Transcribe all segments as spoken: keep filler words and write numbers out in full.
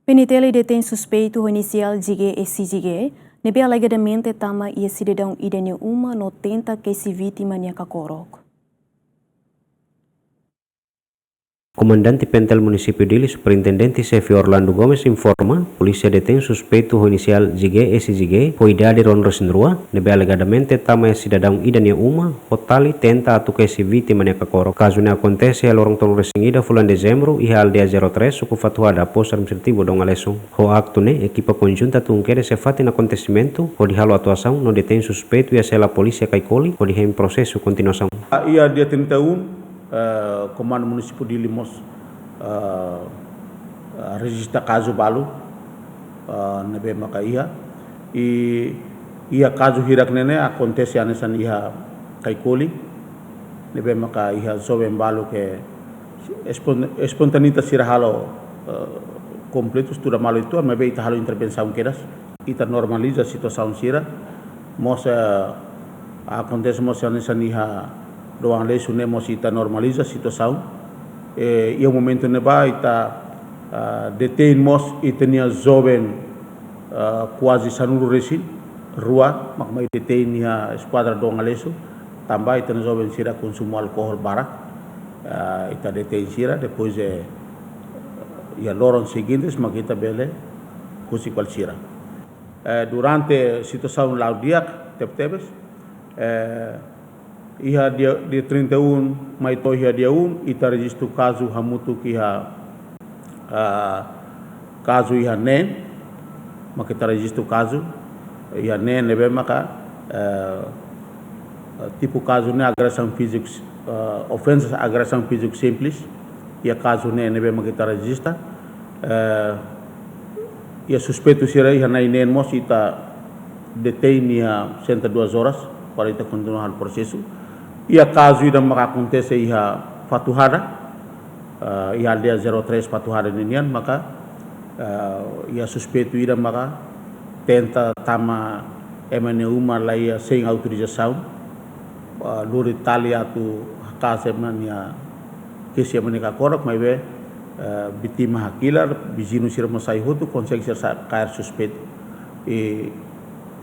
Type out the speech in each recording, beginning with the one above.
PNTL detein suspeitu ho inisiál J G S J G, ne'ebé alegadamente tama iha sidadaun ida nia uma no tenta kesi vítima nia kakorok. Komandante PNTL Munisípiu Dili, Superintendente Xefe Orlando Gomes, informa, polísia detein suspeitu ho inisiál J G S J G, ho idade ruanulu resin rua, ne'ebé alegadamente tama iha sidadaun ida nia uma, ho tali tenta atu kesi vítima nia kakorok. Kazu ne'e akontese iha loron tolunulu resin ida fulan Dezembru, iha aldeia zero três, suku Fatuhada, postu administrativu Dom Aleixo. Ho aktu ne'e, ekipa konjunta tun kedas iha fatin akontesimentu, hodi halo atuasaun no detein suspeitu iha sela polísia Caicoli, hodi hein prosesu kontinuasaun. Ah, iha dia trinta e um, eh, Komandu Munisípiu Dili mós, eh, eh, rejista kazu balu, eh, ne'ebé maka iha. I iha kazu hirak ne'e ne'e akontese hanesan iha Caicoli, ne'ebé maka iha joven balu ke espon-, espontaneidade sira halo, eh, konflitu, tuda malu uitoan, maibé ita halo intervensaun kedas, ita normaliza situasaun sira, mós, eh, akontese mós hanesan iha Dom Aleixo ne'e mós ita normaliza situasaun. Eh, iha momentu ne'ebá ita, ah, detein mós ita-nia joven, ah, kuaze sanulu resin rua, mak mai detein iha eskuadra Dom Aleixo, tanba ita-nia joven sira konsumu alkohol barak, ah, ita detein sira, depois, eh, iha loron seguintes mak ita bele husik fali sira. Eh, durante situasaun la'o di'ak tebetebes, eh, iha dia, dia trinta e um, mai to'o iha dia um, ita rejistu kazu hamutuk iha, ah, kazu iha neen, mak ita rejistu kazu iha neen ne'ebé maka, eh, tipu kazu ne'e agresaun fíziku, eh, ofensa agresaun fíziku simples, iha kazu ne'e ne'ebé mak ita rejista, eh, iha suspeitu sira iha na'in neen mós ita detein iha sessenta e duas horas, para ita kontinua halo prosesu. Iha kazu ida maka akontese iha Fatuhada, eh, iha aldeia zero três Fatuhada ninian, maka, eh, iha suspeitu ida maka tenta tama ema nia uma laiha sein autorizasaun, eh, lori tali atu haka'as ema nia, kesi ema nia kakorok, maibé, eh, vítima hakilar, viziñu sira mós sai hotu, konsege sira sa-, kaer suspeitu. I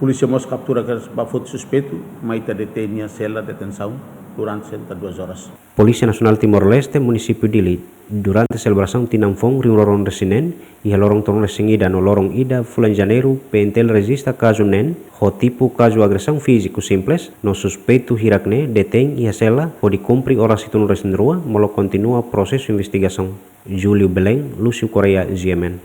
polísia mós kaptura kedas ba foti suspeitu, mai ita detein iha sela detensaun durante sessenta e duas horas. Polísia Nasionál Timor-Leste, Munisípiu Dili, durante selebrasaun tinan foun rihun rua ruanulu resin neen, iha loron tolunulu resin ida no loron ida fulan Janeiru, PNTL rejista kazu neen, ho tipu kazu agresaun fíziku simples, no suspeitu hirak ne'e detein iha sela, hodi kumpre oras hitunulu resin rua, molok kontinua prosesu investigasaun. Júlio Belém, Lúcio Correia, G M N.